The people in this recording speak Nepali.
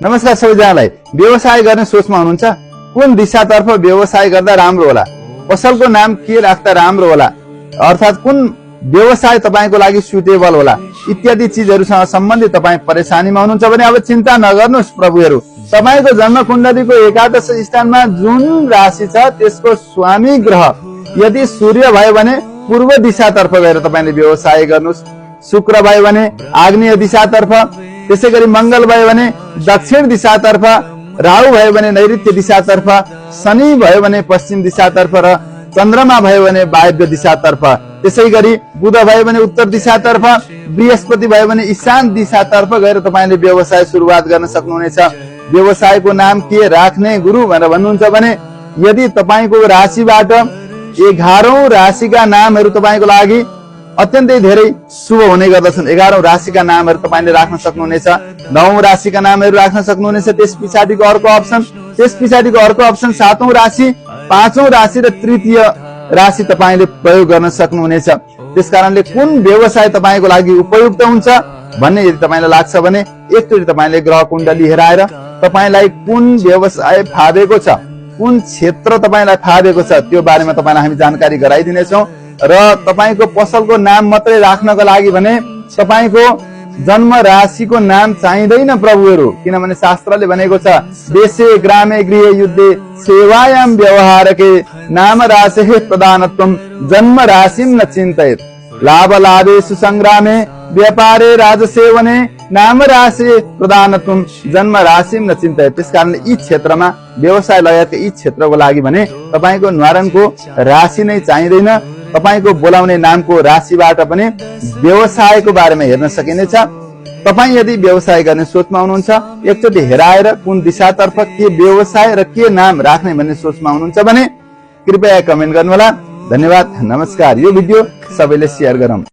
नमस्कार सबैजनालाई। व्यवसाय गर्ने सोचमा हुनुहुन्छ? कुन दिशातर्फ व्यवसाय गर्दा राम्रो होला? पसलको नाम के राख्दा राम्रो होला? अर्थात कुन व्यवसाय तपाईको लागि सुटेबल होला? इत्यादि चीजहरुसँग सम्बन्धित तपाई परेशानीमा हुनुहुन्छ भने अब चिन्ता नगर्नुस् प्रभुहरु। तपाईको जन्म कुण्डलीको एकादश स्थानमा जुन राशि छ त्यसको स्वामी ग्रह यदि सूर्य भयो भने पूर्व दिशातर्फ गएर तपाईले व्यवसाय गर्नुस्। शुक्र भयो भने आग्नेय दिशातर्फ, त्यसैगरी मंगल भयो भने दक्षिण दिशातर्फ, राहु भयो भने नैऋत्य दिशातर्फ, शनि भयो भने पश्चिम दिशातर्फ र चन्द्रमा भयो भने वायव्य दिशातर्फ, त्यसैगरी बुध भयो भने उत्तर दिशातर्फ, बृहस्पति भयो भने ईशान दिशातर्फ गएर तपाईले व्यवसाय सुरुवात गर्न सक्नुहुनेछ। व्यवसायको नाम के राख्ने गुरु भनेर भन्नुहुन्छ भने यदि तपाईको राशिबाट 11औं राशिका नामहरू तपाईको लागि अत्यन्तै धेरै शुभ हुने गर्दछन्। 11औं राशिका नामहरू तपाईले राख्न सक्नुहुनेछ। 9औं राशिका नामहरू राख्न सक्नुहुनेछ। त्यस पछाडिको अर्को अप्सन 7औं राशि, 5औं राशि र तृतीय राशि तपाईले प्रयोग गर्न सक्नुहुनेछ। त्यसकारणले कुन व्यवसाय तपाईको लागि उपयुक्त हुन्छ भन्ने यदि तपाईलाई लाग्छ भने एकचोटि तपाईले ग्रह कुण्डली हेराएर तपाईलाई कुन व्यवसाय फाबेको छ, कुन क्षेत्र तपाईलाई फाबेको छ त्यो बारेमा तपाईलाई हामी जानकारी गराइदिनेछौँ। र तपाईको पसलको नाम मात्रै राख्नको लागि भने तपाईको जन्म राशिको नाम चाहिँदैन प्रभुहरु, किनभने शास्त्रले भनेको छ देशे ग्रामे गृहे युद्धे सेवायाम व्यवहारके नाम राशे प्रदानत्वम जन्म राशिम न चिन्तयेत् लाभ लाभेषु संग्रामे व्यापारे राजसेवने नाम राशि प्रदानत्वम जन्म राशिम न चिन्तयेत्। त्यसकारणले यी क्षेत्रमा व्यवसाय लगायतका यी क्षेत्रको लागि भने तपाईको न्वारानको राशि नै चाहिँदैन। तपाईको बोलाउने नामको राशिबाट पनि व्यवसायको बारेमा हेर्न सकिनेछ। तपाई यदि व्यवसाय गर्ने सोचमा हुनुहुन्छ, एकचोटि हेराएर कुन दिशातर्फ के व्यवसाय र के नाम राख्ने भन्ने सोचमा हुनुहुन्छ भने कृपया कमेन्ट गर्नुहोला। धन्यवाद, नमस्कार। यो भिडियो सबैले शेयर गरौँ।